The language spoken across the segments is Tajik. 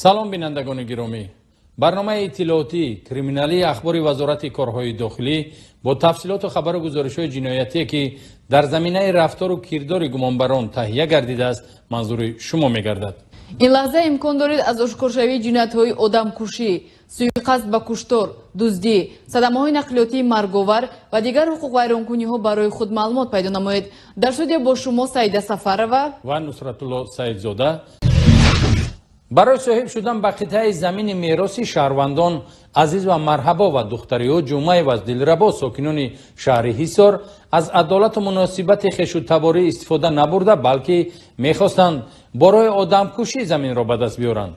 Салом, бинандагони гиромӣ. Барномаи иттилоотӣ криминалии ахбори Вазорати корҳои дохилӣ бо тафсилоту хабару гузоришҳои ҷиноятие, ки дар заминаи рафтору кирдори гумонбарон таҳия гардидааст, манзури шумо мегардад. Ин лаҳза имкон доред аз ошкоршавии ҷиноятҳои одамкушӣ, суиқасд ба куштор, дуздӣ, садамаҳои нақлиётии марговар ва дигар ҳуқуқвайронкуниҳо барои худ маълумот пайдо намоед. Дар студия бо шумо Саида Сафарова ва Нусратулло Саидзода. Барои соҳиб шудан ба қитъаи замини мероси шаҳрвандон Азиз ва Марҳабо ва духтари ӯ Ҷумъаева аз Дилрабо, сокинони шаҳри Ҳисор, аз адолату муносибати хешу таборӣ истифода набурда, балки мехостанд бо роҳи одамкушӣ заминро ба даст биёранд.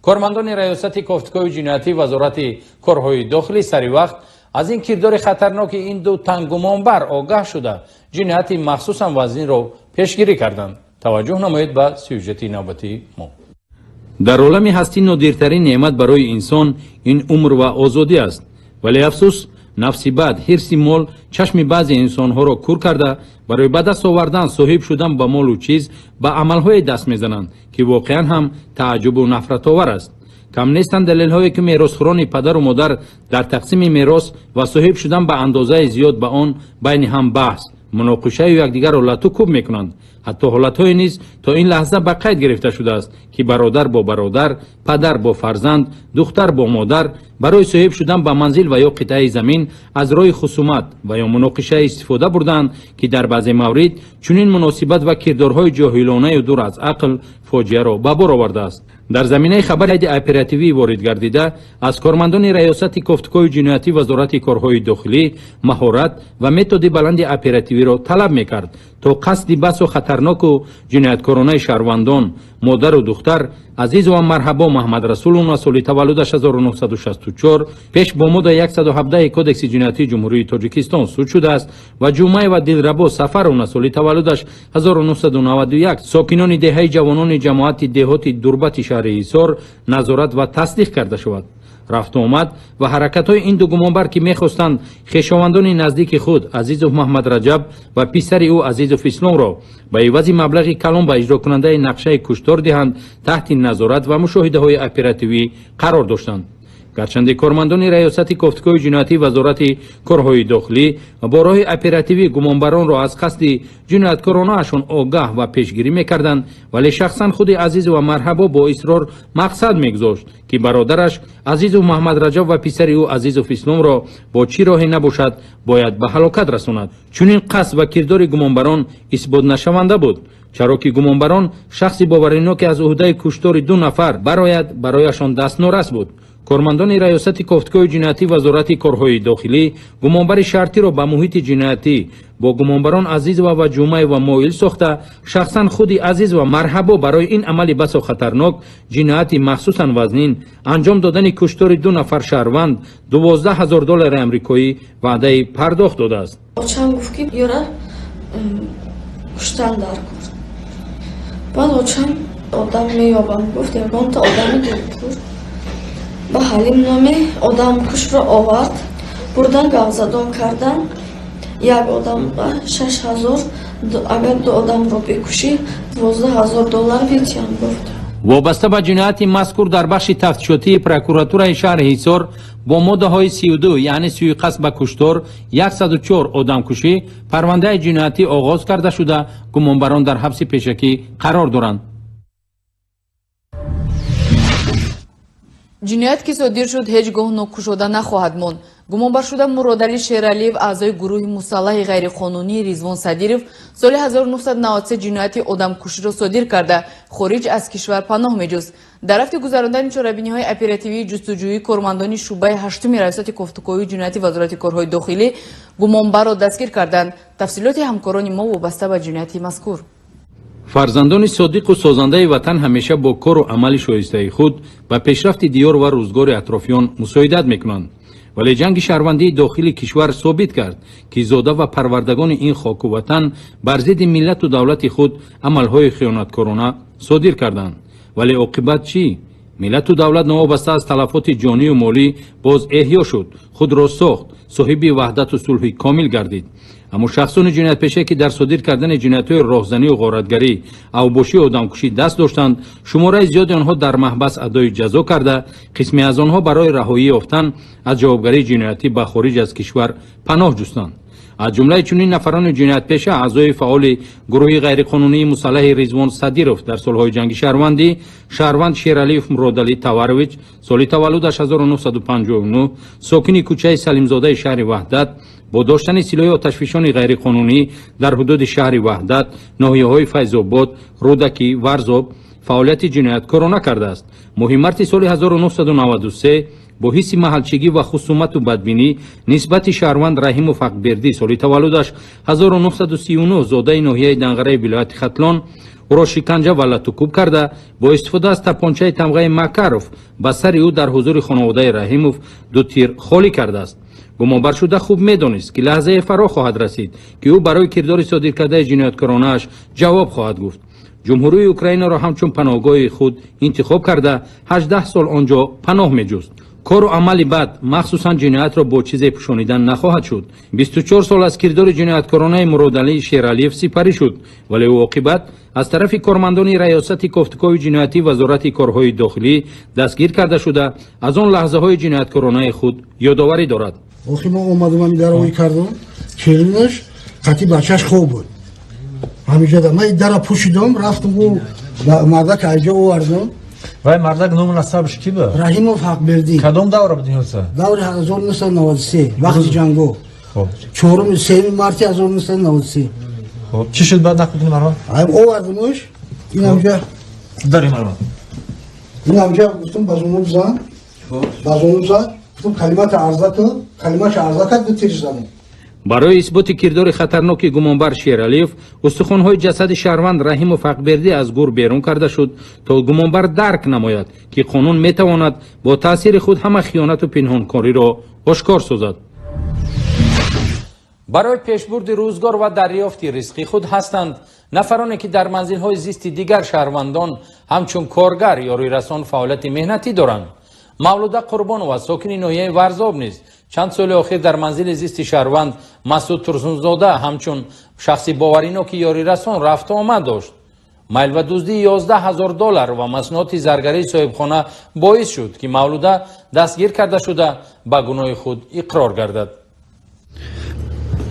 Кормандони раёсати кофтукови ҷиноятӣ Вазорати корҳои дохилӣ сари вақт аз ин кирдори хатарноки ин ду тангумонбар огаҳ шуда, ҷинояти махсусан вазнинро пешгирӣ карданд. Таваҷҷӯҳ намоед ба сюжети навбатии мо. Дар олами ҳастӣ нодиртарин неъмат барои инсон ин умр ва озодӣ аст. Вале афсӯс, нафси бад, ҳирси мол чашми баъзе инсонҳоро кур карда, барои ба даст овардан, соҳиб шудан ба молу чиз ба амалҳое даст мезананд, ки воқеан ҳам тааҷҷубу нафратовар аст. Кам нестанд далелҳое, ки меросхӯрони падару модар дар тақсими мерос ва соҳиб шудан ба андозаи зиёд ба он байни ҳам баҳс, муноқишаю якдигарро лату кӯб мекунанд. Ҳатто ҳолатҳое низ то ин лаҳза ба қайд гирифта шудааст, ки бародар бо бародар, падар бо фарзанд, духтар бо модар барои соҳиб шудан ба манзил ва ё қитъаи замин аз роҳи хусумат ва ё муноқиша истифода бурдаанд, ки дар баъзе маврид чунин муносибат ва кирдорҳои ҷоҳилонаю дур аз ақл фоҷиаро ба бор овардааст. Дар заминаи хабари оперативӣ ворид гардида аз кормандони раёсати кофтукови ҷиноятӣ Вазорати корҳои дохилӣ маҳорат ва методи баланди оперативиро талаб мекард, то қасди басу хатарноку ҷинояткоронаи шаҳрвандон, модару духтар Азизова Марҳабо Маҳмадрасуловна, соли таваллудаш 1964, пеш бо моддаи 117 Кодекси ҷиноятии Ҷумҳурии Тоҷикистон суд шудааст, ва Ҷумъаева Дилрабо Сафаровна, соли таваллудаш 1991, сокинони деҳаи Ҷавонони ҷамоати деҳоти Дурбати шаҳри Ҳисор, назорат ва тасдиқ карда шавад. Рафтуомад ва ҳаракатҳои ин ду гумонбар, ки мехостанд хешовандони наздики худ Азизов Маҳмадраҷаб ва писари ӯ Азизов Исломро ба ивази маблағи калон ба иҷрокунандаи нақшаи куштор диҳанд, таҳти назорат ва мушоҳидаҳои оперативӣ қарор доштанд. Гарчанде кормандони раёсати кофтукови ҷиноятии Вазорати корҳои дохилӣ бо роҳи оперативӣ гумонбаронро аз қасди ҷинояткоронаашон огаҳ ва пешгирӣ мекарданд, вале шахсан худи Азизова Марҳабо бо исрор мақсад мегузошт, ки бародараш Азизов Маҳмадраҷаб ва писари ӯ Азизов Исломро бо чӣ роҳе набошад бояд ба ҳалокат расонад. Чунин қасд ва кирдори гумонбарон исботнашаванда буд, чаро ки гумонбарон шахси бовариноке аз уҳдаи куштори ду нафар барояд барояшон дастнорас буд. Кормандони раёсати кофтукови ҷиноятӣ Вазорати корҳои дохилӣ гумонбари шартиро ба муҳити ҷиноятӣ бо гумонбарон Азизова ва Ҷумъаева моил сохта, шахсан худи Азизова Марҳабо барои ин амали басо хатарнок, ҷинояти махсусан вазнин, анҷом додани куштори ду нафар шаҳрванд, 12 000 доллари амрикоӣ ваъдаи пардохт додааст. Очам гуфт, ки ёра куштан дар кор. Баъд очам одам меёбам гуфт, ягонта одами дилпур. Ба Ҳалим номи одамкушро овард, бурдан, гавзадон кардан. Як одам ба 6000, агар ду одамро бикушӣ, 12 000 доллар метиҳам гуфт. Вобаста ба ҷинояти мазкур дар бахши тафтишотии прокуратураи шаҳри Ҳисор бо моддаҳои 32, яъне суиқасд ба куштор, 104, одамкушӣ, парвандаи ҷиноятӣ оғоз карда шуда, гумонбарон дар ҳабси пешакӣ қарор доранд. Ҷиноят, ки содир шуд, ҳеҷ гоҳ нокушода нахоҳад монд. Гумонбаршуда Муродалӣ Шералиев, аъзои гурӯҳи мусаллаҳи ғайриқонунии Ризвон Садиров, соли 1993 ҷинояти одамкуширо содир карда, хориҷ аз кишвар паноҳ меҷуст. Дар рафти гузарондани чорабиниҳои оперативии ҷустуҷӯӣ кормандони шӯъбаи ҳаштуми раёсати кофтуковии ҷинояти Вазорати корҳои дохилӣ гумонбарро дастгир карданд. Тафсилоти ҳамкорони мо вобаста ба ҷинояти мазкур. Фарзандони содиқу созандаи ватан ҳамеша бо кору амали шоистаи худ ба пешрафти диёр ва рӯзгори атрофиён мусоидат мекунанд. Вале ҷанги шаҳрвандии дохили кишвар собит кард, ки зода ва парвардагони ин хоку ватан бар зидди миллату давлати худ амалҳои хиёнаткорона содир карданд. Вале оқибат чӣ? Миллату давлат новобаста аз талафоти ҷонию молӣ боз эҳё шуд, худро сохт, соҳиби ваҳдату сулҳи комил гардид. Аммо шахсони ҷиноятпеша, ки дар содир кардани ҷиноятҳои роҳзанию ғоратгарӣ, авбошию одамкушӣ даст доштанд, шумораи зиёди онҳо дар маҳбас адои ҷазо карда, қисме аз онҳо барои раҳоӣ ёфтан аз ҷавобгарии ҷиноятӣ ба хориҷ аз кишвар паноҳ ҷустанд. Аз ҷумлаи чунин нафарони ҷиноятпеша аъзои фаъоли гурӯҳи ғайриқонунии мусаллаҳи Ризвон Садиров дар солҳои ҷанги шаҳрвандӣ, шаҳрванд Шералиев Муродалӣ Таварович, соли таваллудаш 1959, сокини кӯчаи Салимзодаи шаҳри Ваҳдат, бо доштани силоҳи оташфишони ғайриқонунӣ дар ҳудуди шаҳри Ваҳдат, ноҳияҳои Файзобод, Рӯдакӣ, Варзоб фаъолияти ҷинояткорона кардааст. Моҳи марти соли 1993 бо ҳисси маҳалчигӣ ва хусумату бадбинӣ нисбати шаҳрванд Раҳимов Ҳақбердӣ, соли таваллудаш 1939, зодаи ноҳияи Данғараи вилояти Хатлон, ӯро шиканҷа ва латукӯб карда, бо истифода аз тапончаи тамғаи Макаров ба сари ӯ дар ҳузури хонаводаи Раҳимов ду тир холӣ кардааст. Гумонбаршуда хуб медонист, ки лаҳзае фаро хоҳад расид, ки ӯ барои кирдори содиркардаи ҷинояткоронааш ҷавоб хоҳад гуфт. Ҷумҳурии Украинаро ҳамчун паноҳгоҳи худ интихоб карда, 18 сол он ҷо паноҳ меҷуст. Кору амали бад, махсусан ҷиноятро бо чизе пӯшонидан нахоҳад шуд. 24 сол аз кирдори ҷинояткоронаи Муродалӣ Шералиев сипарӣ шуд, вале ӯ оқибат аз тарафи кормандони раёсати кофтукови ҷиноятӣ Вазорати корҳои дохилӣ дастгир карда шуда, аз он лаҳзаҳои ҷинояткоронаи худ ёдоварӣ дорад. Охи мо омадам, ами дарои кардам, келинаш қати бачаш хоб буд. Ҳамиҷода ман дара пӯшидам, рафтам ӯ мардак айҷо овардам. Вай мардак ному насабаш ки буд? Раҳимов Ҳақбердӣ. Кадом давра буд ин ҳодиса? Даври 1993, вақти ҷанго. Чорум, сеюми марти 1993. Хоб, чӣ шуд баъд нақл кунӣ марҳамат? Ай овардамаш, инамҷа дари марҳамат. Инамҷа гуфтам ба зону бизан. Ба зону зад, гуфтам калимата арза кун, калимаша арза кард, ду тир задам. Барои исботи кирдори хатарноки гумонбар Шералиев, устухонҳои ҷасади шаҳрванд Раҳимов Ҳақбердӣ аз гур берун карда шуд, то гумонбар дарк намояд, ки қонун метавонад бо таъсири худ ҳама хиёнату пинҳонкориро ошкор созад. Барои пешбурди рӯзгор ва дарёфти ризқи худ ҳастанд нафароне, ки дар манзилҳои зисти дигар шаҳрвандон ҳамчун коргар ёрирасон фаъолияти меҳнатӣ доранд. Мавлуда Қурбонова, сокини ноҳияи Варзоб, низ чанд соли охир дар манзили зисти шаҳрванд Масуд Турсунзода ҳамчун шахси бовариноки ёрирасон рафту омад дошт. Майл ба дуздии 11 000 доллар ва маснуоти заргарии соҳибхона боис шуд, ки Мавлуда дастгир карда шуда, ба гуноҳи худ иқрор гардад.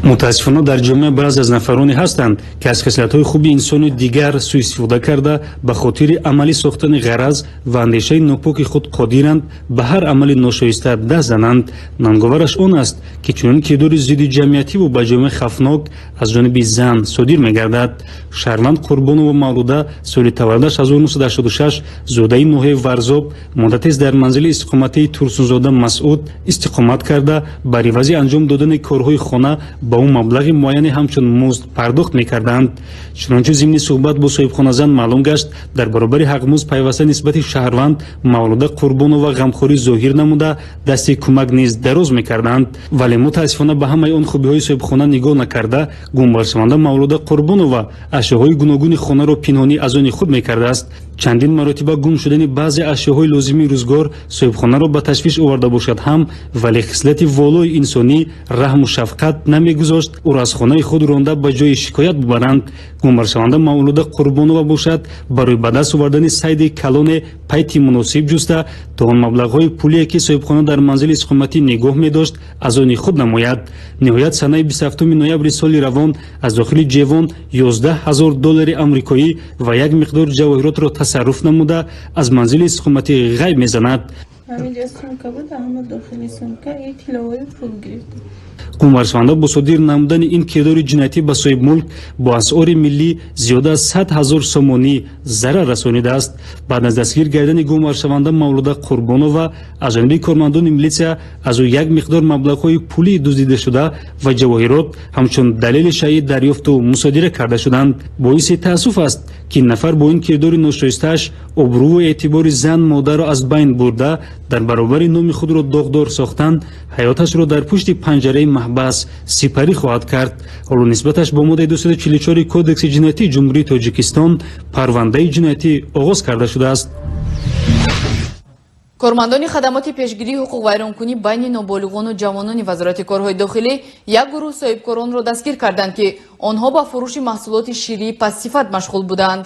Мутаассифона, дар ҷомеа баъзе аз нафароне ҳастанд, ки аз хислатҳои хуби инсони дигар сӯистифода карда, ба хотири амалӣ сохтани ғараз ва андешаи нопоки худ қодиранд ба ҳар амали ношоиста даст зананд. Нанговараш он аст, ки чунин кирдори зидди ҷамъиятиву ба ҷомеа хавфнок аз ҷониби зан содир мегардад. Шаҳрванд Қурбонова Мавлуда, соли таваллудаш 1986, зодаи ноҳияи Варзоб, муддатест дар манзили истиқоматии Турсунзода Масъуд истиқомат карда, бар ивази анҷом додани корҳои хона ба ӯ маблағи муайяне ҳамчун музд пардохт мекарданд. Чунончи зимни суҳбат бо соҳибхоназан маълум гашт, дар баробари ҳақмузд пайваста нисбати шаҳрванд Мавлуда Қурбонова ғамхорӣ зоҳир намуда, дасти кӯмак низ дароз мекарданд. Вале мутаассифона, ба ҳамаи он хубиҳои соҳибхона нигоҳ накарда, гумбаршаванда Мавлуда Қурбонова ашёҳои гуногуни хонаро пинҳонӣ аз они худ мекардааст. Чандин маротиба гум шудани баъзе ашёҳои лозимии рӯзгор соҳибхонаро ба ташвиш оварда бошад ҳам, вале хислати волои инсонӣ, раҳму шафқат намегузошт ӯро аз хонаи худ ронда, ба ҷои шикоят бубаранд. Гумбаршаванда Мавлуда Қурбонова бошад, барои ба даст овардани сайди калоне пайти муносиб ҷуста, то он маблағҳои пулие, ки соҳибхона дар манзили истиқоматӣ нигоҳ медошт, аз они худ намояд. Ниҳоят, санаи 27 ноябри соли равон аз дохили ҷевон 11 000 доллари амрикоӣ ва як миқдор ҷавоҳиротро тасарруф намуда, аз манзили истиқоматӣ ғайб мезанад. Ҳаминҷа сумка буд, ҳама дохили сумка и тилловаи пул гирифтам. Гумбаршаванда бо содир намудани ин кирдори ҷиноятӣ ба соҳибмулк бо асъори миллӣ зиёда аз 100 000 сомонӣ зарар расонидааст. Баъд аз дастгир гардани гумбаршаванда Мавлуда Қурбонова аз ҷониби кормандони милитсия, аз ӯ як миқдор маблағҳои пулии дуздидашуда ва ҷавоҳирот ҳамчун далели шайъӣ дарёфту мусодира карда шуданд. Боиси таассуф аст, ки ин нафар бо ин кирдори ношоистааш обрӯву эътибори зан модарро аз байн бурда, дар баробари номи худро доғдор сохтан, ҳаёташро дар пушти панҷараи маҳбас сипарӣ хоҳад кард. Ҳоло нисбаташ бо моддаи 244 Кодекси ҷиноятии Ҷумҳурии Тоҷикистон парвандаи ҷиноятӣ оғоз карда шудааст. Кормандони хадамоти пешгирии ҳуқуқвайронкунӣ байни ноболиғону ҷавонони Вазорати корҳои дохилӣ як гурӯҳ соҳибкоронро дастгир карданд, ки онҳо ба фурӯши маҳсулоти ширии пастсифат машғул буданд.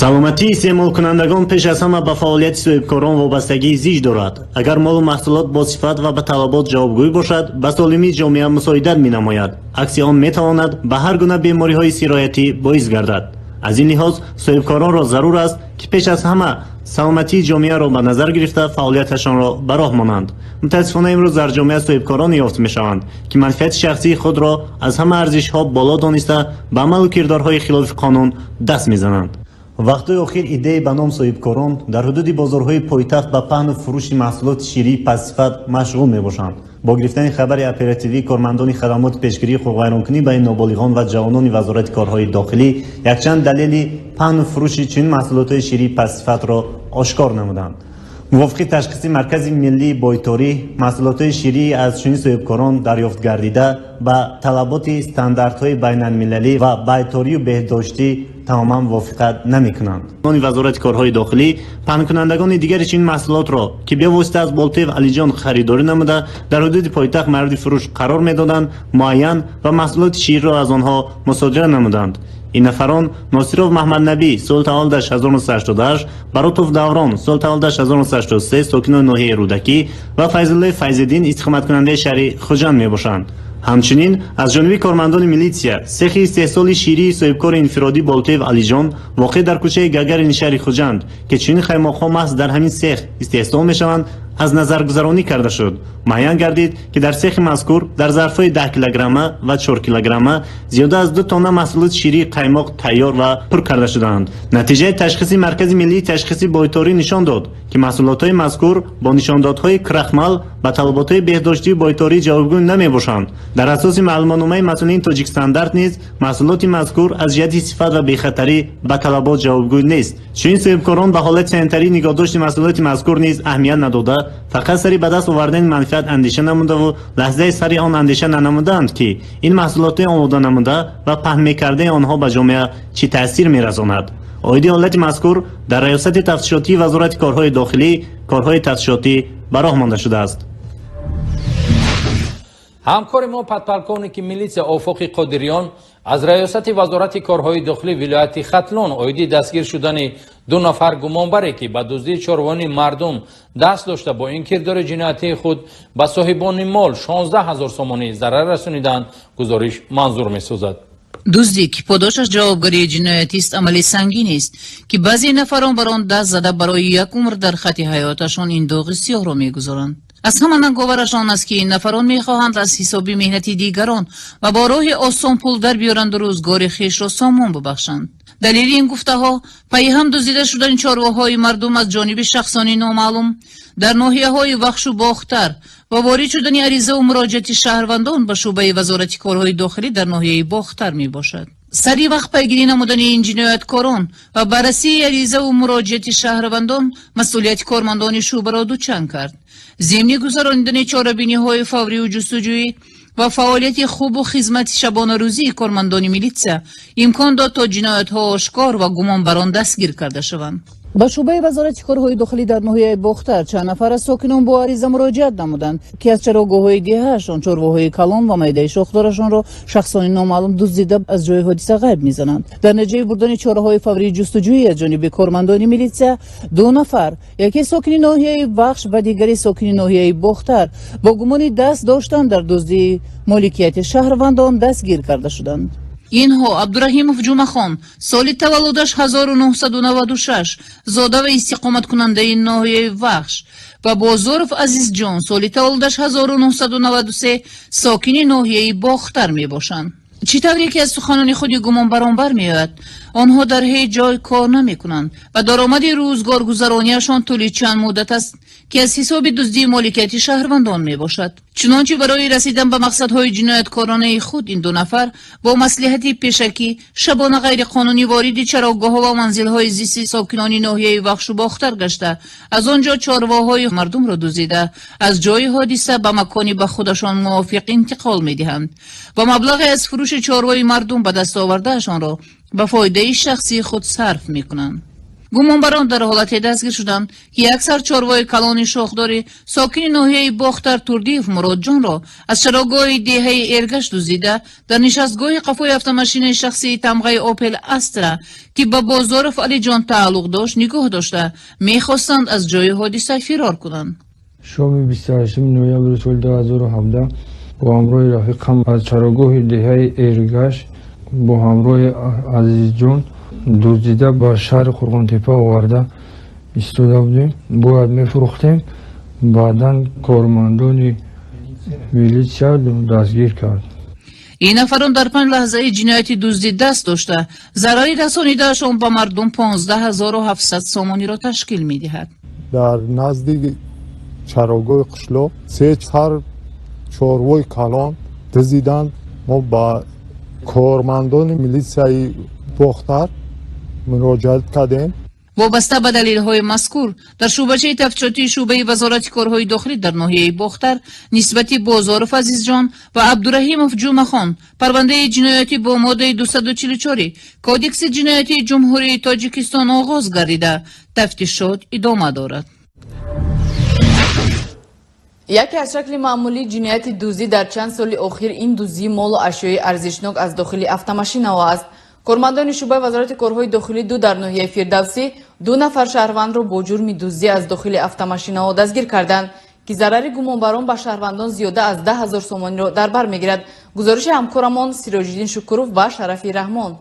Саломатии истеъмолкунандагон пеш аз ҳама ба фаъолияти соҳибкорон вобастагии зич дорад. Агар молу маҳсулот бо сифат ва ба талабот ҷавобгӯй бошад, ба солимии ҷомеа мусоидат менамояд. Акси он метавонад ба ҳар гуна бемориҳои сироятӣ боис гардад. Аз ин лиҳоз соҳибкоронро зарур аст, ки пеш аз ҳама саломатии ҷомеаро ба назар гирифта фаъолияташонро ба роҳ монанд. Мутаассифона, имрӯз дар ҷомеа соҳибкорон ёфт мешаванд, ки манфиати шахсии худро аз ҳама арзишҳо боло дониста, ба амалу кирдорҳои хилофи қонун даст мезананд. Вақтҳои охир идеи ба ном соҳибкорон дар ҳудуди бозорҳои пойтахт ба паҳну фурӯши маҳсулоти ширии пастсифат машғул мебошанд. Бо гирифтани хабари оперативӣ кормандони хадамоти пешгирии ҳуқуқвайронкунӣ байни ноболиғон ва ҷавонони Вазорати корҳои дохилӣ якчанд далели паҳну фурӯши чунин маҳсулотҳои ширии пастсифатро ошкор намуданд. Мувофиқи ташхиси Маркази миллии бойторӣ, маҳсулотҳои ширии аз чунин соҳибкорон дарёфт гардида ба талаботи стандартҳои байналмилалӣ ва байторию беҳдоштӣ тамоман мувофиқат намекунанд. Вазорати корҳои дохилӣ паҳнкунандагони дигари чунин маҳсулотро, ки бевосита аз Болтуев Алиҷон харидорӣ намуда, дар ҳудуди пойтахт мавриди фурӯш қарор медоданд, муайян ва маҳсулоти шириро аз онҳо мусодира намуданд. Ин нафарон: Носиров Маҳмаднабӣ, соли таваллудаш 1988, Баротов Даврон, соли таваллудаш 1983, сокинони ноҳияи Рӯдакӣ ва Файзуллои Файзиддин, истиқоматкунандаи шаҳри Хуҷанд мебошанд. Ҳамчунин аз ҷониби кормандони милитсия сехи истеҳсоли ширии соҳибкори инфиродӣ Болтуев Алиҷон, воқеъ дар кӯчаи Гагарини шаҳри Хуҷанд, ки чунин қаймоқҳо маҳз дар ҳамин сех истеҳсол мешаванд, аз назаргузаронӣ карда шуд. Муайян гардид, ки дар сехи мазкур дар зарфҳои 10 килограмма ва 4 килограмма зиёда аз 2 тонна маҳсулоти ширии қаймоқ тайёр ва пур карда шудаанд. Натиҷаи ташхиси Маркази миллии ташхиси бойторӣ нишон дод, ки маҳсулотҳои мазкур бо нишондодҳои крахмал ба талаботҳои беҳдоштии бойторӣ ҷавобгӯ намебошанд. Дар асоси маълумотномаи масъулини Тоҷикстандарт низ маҳсулоти мазкур аз ҷиҳати сифат ва бехатарӣ ба талабот ҷавобгӯ нест. Чунин соҳибкорон ба ҳолати санитарии нигоҳдошти маҳсулоти мазкур низ аҳамият надода, фақат сари ба даст овардани манфиат андеша намудаву лаҳзаи сари он андеша нанамудаанд, ки ин маҳсулотҳои омода намуда ва паҳн мекардаи онҳо ба ҷомеа чӣ таъсир мерасонад. Оиди ҳолати мазкур дар Раёсати тафтишотии Вазорати корҳои дохилӣ корҳои тафтишотӣ ба роҳ монда шудааст. Ҳамкори мо, подполковники милитсия Офоқи Қодириён, аз Раёсати Вазорати корҳои дохилӣ вилояти Хатлон оиди дастгир шудани 2 нафар гумонбаре, ки ба дуздии чорвони мардум даст дошта, бо ин кирдори ҷиноятии худ ба соҳибони мол 16 ҳазор сомонӣ зарар расониданд, гузориш манзур месозад. Дуздӣ, ки подошаш ҷавобгарии ҷиноятист, амали сангинест, ки баъзе нафарон бар он даст зада, барои як умр дар хати ҳаёташон ин доғи сиёҳро мегузоранд. Аз ҳама нанговараш он аст, ки ин нафарон мехоҳанд аз ҳисоби меҳнати дигарон ва бо роҳи осон пул дар биёранду рӯзгори хешро сомон бубахшанд. Далели ин гуфтаҳо пайи ҳам дуздида шудани чорвоҳои мардум аз ҷониби шахсони номаълум дар ноҳияҳои Вахшу Бохтар ва ворид шудани аризаву муроҷиати шаҳрвандон ба шӯъбаи Вазорати корҳои дохилӣ дар ноҳияи Бохтар мебошад. Сари вақт пайгирӣ намудани ин ҷинояткорон ва баррасии аризаву муроҷиати шаҳрвандон масъулияти кормандони шӯъбаро дучанд кард. Зимни гузаронидани чорабиниҳои фаврию ҷустуҷӯӣ ва фаъолияти хубу хизмати шабонарӯзии кормандони милитсия имкон дод, то ҷиноятҳо ошкор ва гумонбарон дастгир карда шаванд. Ба шӯъбаи Вазорати корҳои дохилӣ дар ноҳияи Бохтар чанд нафар аз сокинон бо ариза муроҷиат намуданд, ки аз чарогоҳҳои деҳаашон чорвоҳои калон ва майдаи шохдорашонро шахсони номаълум дуздида, аз ҷои ҳодиса ғайб мезананд. Дар натиҷаи бурдани чораҳои фаврии ҷустуҷӯӣ аз ҷониби кормандони милитсия 2 нафар, яке сокини ноҳияи Вахш ва дигари сокини ноҳияи Бохтар, бо гумони даст доштан дар дуздии моликияти шаҳрвандон дастгир карда шуданд. Инҳо: Абдураҳимов Ҷумахон, соли таваллудаш 1996, зода ва истиқоматкунандаи ноҳияи Вахш, ва Бозоров Азизҷон, соли таваллудаш 1993, сокини ноҳияи Бохтар мебошанд. Чӣ тавре ки аз суханони худи гумонбарон бармеояд, онҳо дар ҳеҷ ҷой кор намекунанд ва даромади рӯзгоргузарониашон тӯли чанд муддат аст, ки аз ҳисоби дуздии моликияти шаҳрвандон мебошад. Чунончи барои расидан ба мақсадҳои ҷинояткоронаи худ ин 2 нафар бо маслиҳати пешакӣ шабона ғайриқонунӣ вориди чарогоҳҳо ва манзилҳои зисти сокинони ноҳияи Вахшу Бохтар гашта, аз он ҷо чорвоҳои мардумро дуздида, аз ҷои ҳодиса ба макони ба худашон мувофиқ интиқол медиҳанд ва маблағе аз фурӯши чорвои мардум ба даст овардаашонро ба фоидаи шахсии худ сарф мекунанд. Гумонбарон дар ҳолате дастгир шуданд, ки як сар чорвои калони шохдори сокини ноҳияи Бохтар Турдиев Муродҷонро аз чарогоҳи деҳаи Эргаш дуздида, дар нишастгоҳи қафои автомошинаи шахсии тамғаи Опел Астра, ки ба Бозоров Алиҷон тааллуқ дошт, нигоҳ дошта, мехостанд аз ҷои ҳодиса фирор кунанд. Шоми 28 ноябри соли 2017 бо ҳамроҳи рафиқам аз чарогоҳи деҳаи Эргаш бо ҳамроҳи Азизҷон дуздида ба шаҳри Қурғонтеппа оварда истода будем. Бояд мефурӯхтем. Баъдан кормандони милитсия дастгир кард. Ин нафарон дар 5 лаҳзаи ҷинояти дуздӣ даст дошта, зарари расонидаашон ба мардум 15700 сомониро ташкил медиҳад. Дар назди чарогоҳи қишлоқ се сар чорвои калон дуздиданд. Мо ба кормандони милитсияи Бохтар муроҷиат кардем. Вобаста ба далелҳои мазкур дар шӯъбачаи тафтишотии шӯъбаи Вазорати корҳои дохилӣ дар ноҳияи Бохтар нисбати Бозоров Азизҷон ва Абдураҳимов Ҷумахон парвандаи ҷиноятӣ бо моддаи 244 Кодекси ҷиноятии Ҷумҳурии Тоҷикистон оғоз гардида, тафтишот идома дорад. Яке аз шакли маъмулии ҷинояти дуздӣ дар чанд соли охир ин дуздии молу ашёи арзишнок аз дохили автомошинаҳо аст. Кормандони шӯъбаи Вазорати корҳои дохилӣ ду дар ноҳияи Фирдавсӣ ду нафар шаҳрвандро бо ҷурми дуздӣ аз дохили автомошинаҳо дастгир карданд, ки зарари гумонбарон ба шаҳрвандон зиёда аз 10 000 сомониро дар бар мегирад. Гузориши ҳамкорамон Сироҷиддин Шукуров ва Шарафи Раҳмон.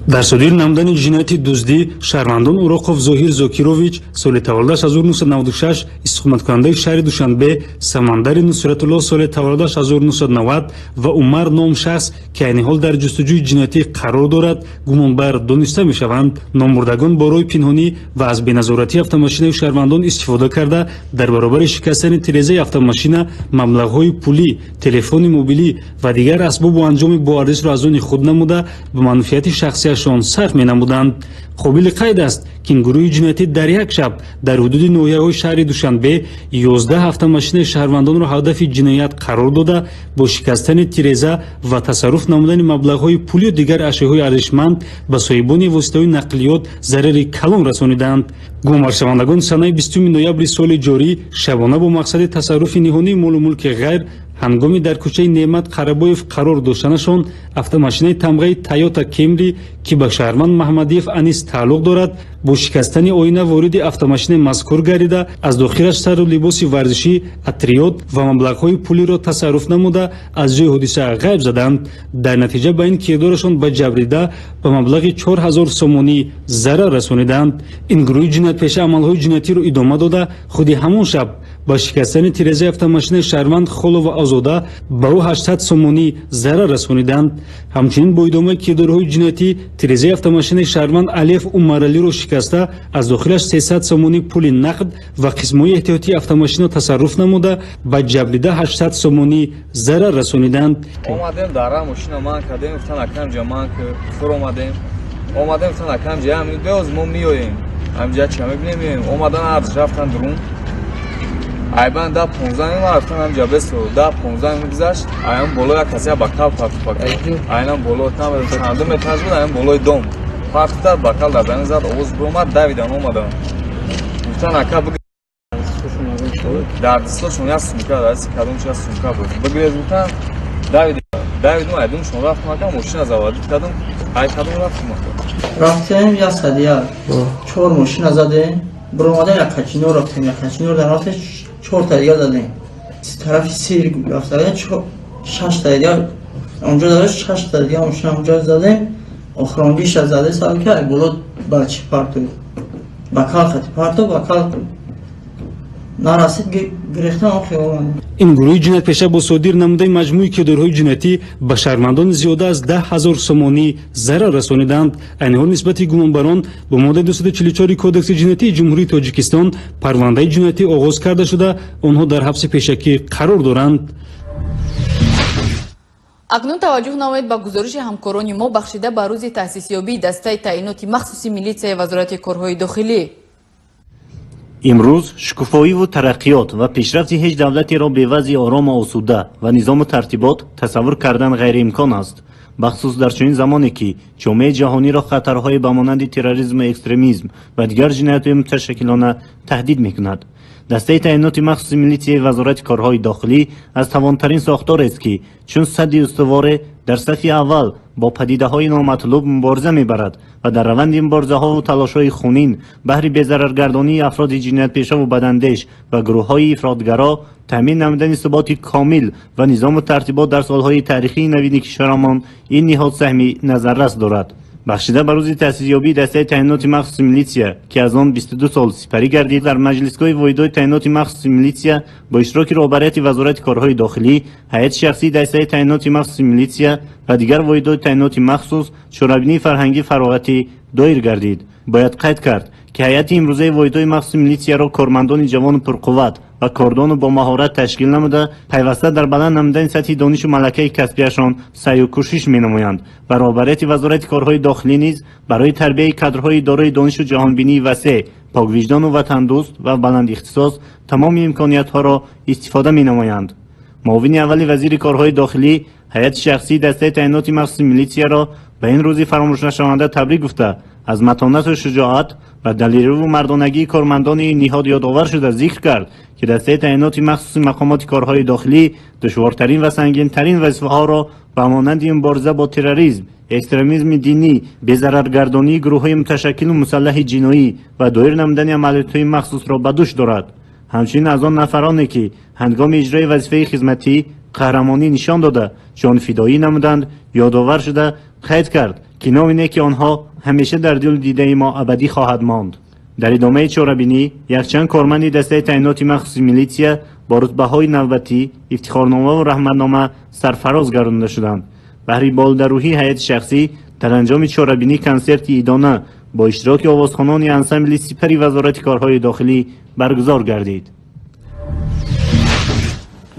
Дар содир намудани ҷинояти дуздӣ шаҳрвандон Уроқов Зоҳир Зокирович соли таваллудаш 1996 истиқоматкунандаи шаҳри Душанбе, Самандари Нусратулло соли таваллудаш 1990 ва Умар ном шахс, ки айни ҳол дар ҷустуҷӯи ҷиноятӣ қарор дорад, гумонбар дониста мешаванд. Номбурдагон бо роҳи пинҳонӣ ва аз беназоратии автомошинаи шаҳрвандон истифода карда, дар баробари шикастани тирезаи автомошина маблағҳои пулӣ, телефони мобилӣ ва дигар асбобу анҷоми боарзишро аз они худ намуда, ба манфиати шахсияшон сарф менамуданд. Қобили қайд аст, ки ин гурӯҳи ҷиноятӣ дар як шаб дар ҳудуди ноҳияҳои шаҳри Душанбе 11 автомошинаи шаҳрвандонро ҳадафи ҷиноят қарор дода, бо шикастани тиреза ва тасарруф намудани маблағҳои пулию дигар ашёҳои арзишманд ба соҳибони воситаҳои нақлиёт зарари калон расониданд. Гумонбаршавандагон санаи 20 ноябри соли ҷорӣ шабона бо мақсади тасарруфи ниҳонии молу мулки ғайр ҳангоми дар кӯчаи Неъмат Қарабоев қарор доштанашон автомошинаи тамғаи Тойота Кемри, ки ба шаҳрванд Маҳмадиев Анис тааллуқ дорад, бо шикастани оина вориди автомошинаи мазкур гардида, аз дохилаш сару либоси варзишӣ, атриёт ва маблағҳои пулиро тасарруф намуда, аз ҷои ҳодиса ғайб заданд. Дар натиҷа ба ин кирдорашон ба ҷабрида ба маблағи 4000 сомонӣ зарар расониданд. Ин гурӯҳи ҷиноятпеша амалҳои ҷиноятиро идома дода, худи ҳамон шаб ба шикастани тирезаи автомошинаи шаҳрванд Холова Озода ба ӯ 800 сомонӣ зарар расониданд. Ҳамчунин бо идомаи кирдорҳои ҷиноятӣ тирезаи автомошинаи шаҳрванд Алиев Умаралиро шикаста, аз дохилаш 300 сомонӣ пули нақд ва қисмҳои эҳтиётии автомошинаро тасарруф намуда, ба ҷабрида 800 сомонӣ зарар расониданд. Омадем дара мошина ман кардем, гуфтан акам ҷа ман фур омадем. Омадем гуфтан акам ҷа беоз мо меоем. Ҳамҷа ча мебинем меоем. Омадан арз рафтан дурун. Айбан 10-15 минут рафтан ҳамҷа бесо 10-15 минут гузашт, аям боло як касе бакал партофт. Айнан боло там чандум этаж буд, аям болои дом. Партофта бакал дар замин зад, овоз биромад, давидан омадан. Гуфтан ака дар дастошон як сумка, дар дасти кадомш як сумка буд. Бигиред гуфтан, давидум, айдумшон рафтам ака, мошина заводид кардам, ай кадом рафтам ака. Рафтем 101, 4 мошина задем, биромадем як качинор рафтем, як качинор дар рафтем 4 та дига задем. Тарафи сир рафтем, 6 та дига онҷо задем, 6 та дига мошина онҷо задем. Охиронгиша заде сал ки ай боло ба чи парту, бакал хати парту, бакал нарасид, гирехтан охир. Ин гурӯҳи ҷиноятпеша бо содир намудаи маҷмӯи кирдорҳои ҷиноятӣ ба шаҳрвандон зиёда аз 10 000 сомонӣ зарар расониданд. Айни ҳол нисбати гумонбарон бо моддаи 244 Кодекси ҷиноятии Ҷумҳурии Тоҷикистон парвандаи ҷиноятӣ оғоз карда шуда, онҳо дар ҳабси пешакӣ қарор доранд. Акнун таваҷҷӯҳ намоед ба гузориши ҳамкорони мо бахшида ба рӯзи таъсисёбии дастаи таъиноти махсуси милитсияи Вазорати корҳои дохилӣ. Имрӯз шукуфоиву тараққиёт ва пешрафти ҳеҷ давлатеро бевазъи орому осуда ва низому тартибот тасаввур кардан ғайриимкон аст. Бахусус дар чунин замоне ки ҷомеаи ҷаҳониро хатарҳое ба монанди терроризму экстремизм ва дигар ҷиноятҳои муташаккилона таҳдид мекунад. Дастаи таъиноти махсуси милитсияи Вазорати корҳои дохилӣ аз тавонтарин сохторест, ки чун садди устуворе дар сафи аввал бо падидаҳои номатлуб мубориза мебарад ва дар раванди муборизаҳову талошҳои хунин баҳри безараргардонии афроди ҷиноятпешаву бадандеш ва гурӯҳҳои ифротгаро таъмин намудани суботи комил ва низому тартибот дар солҳои таърихии навини кишварамон ин ниҳод саҳми назаррас дорад. Бахшида ба рӯзи таъсисёбии дастаи таъиноти махсуси милитсия, ки аз он 22 сол сипарӣ гардид, дар маҷлисгоҳи воҳидҳои таъиноти махсуси милитсия бо иштироки роҳбарияти Вазорати корҳои дохилӣ, ҳайати шахсии дастаи таъиноти махсуси милитсия ва дигар воҳидҳои таъиноти махсус чорабинии фарҳангӣ фароғатӣ доир гардид. Бояд қайд кард, ки ҳайати имрӯзаи воҳидҳои махсуси милитсияро кормандони ҷавону пурқувват ва кордону бо маҳорат ташкил намуда, пайваста дар баланд намудани сатҳи донишу малакаи касбияшон саъю кӯшиш менамоянд ва роҳбарияти Вазорати корҳои дохилӣ низ барои тарбияи кадрҳои дорои донишу ҷаҳонбинии васеъ, поквиҷдону ватандӯст ва баландихтисос тамоми имкониятҳоро истифода менамоянд. Муовини аввали вазири корҳои дохилӣ ҳайати шахсии дастаи таъиноти махсуси милитсияро ба ин рӯзи фаромӯшнашаванда табрик гуфта, аз матонату шуҷоат ва далериву мардонагии кормандони ин ниҳод ёдовар шуда зикр кард, ки дастаи таъиноти махсуси мақомоти корҳои дохилӣ душвортарин ва сангинтарин вазифаҳоро ба монанди мубориза бо терроризм, экстремизми динӣ, безараргардонии гурӯҳҳои муташаккилу мусаллаҳи ҷиноӣ ва доир намудани амалиётҳои махсусро ба дӯш дорад. Ҳамчунин аз он нафароне, ки ҳангоми иҷрои вазифаи хизматӣ қаҳрамонӣ нишон дода, ҷонфидоӣ намуданд, ёдовар шуда қайд кард, ки номи неки онҳо ҳамеша дар дилу дидаи мо абадӣ хоҳад монд. Дар идомаи чорабинӣ якчанд корманди дастаи таъиноти махсуси милитсия бо рутбаҳои навбатӣ, ифтихорномаву раҳматнома сарфароз гардонда шуданд. Баҳри болидарӯҳии ҳайати шахсӣ дар анҷоми чорабинӣ консерти идона бо иштироки овозхонони ансамбли сипари Вазорати корҳои дохилӣ баргузор гардид.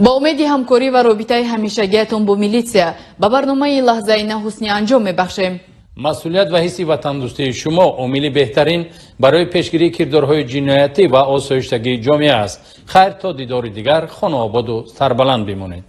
Ба умеди ҳамкорӣ ва робитаи ҳамешагиятон бо милитсия ба барномаи лаҳзаи на ҳусни анҷом мебахшем. Масъулият ва ҳисси ватандӯстии шумо омили беҳтарин барои пешгирии кирдорҳои ҷиноятӣ ва осоиштагии ҷомеа аст. Хайр, то дидори дигар хонаободу сарбаланд бимонед.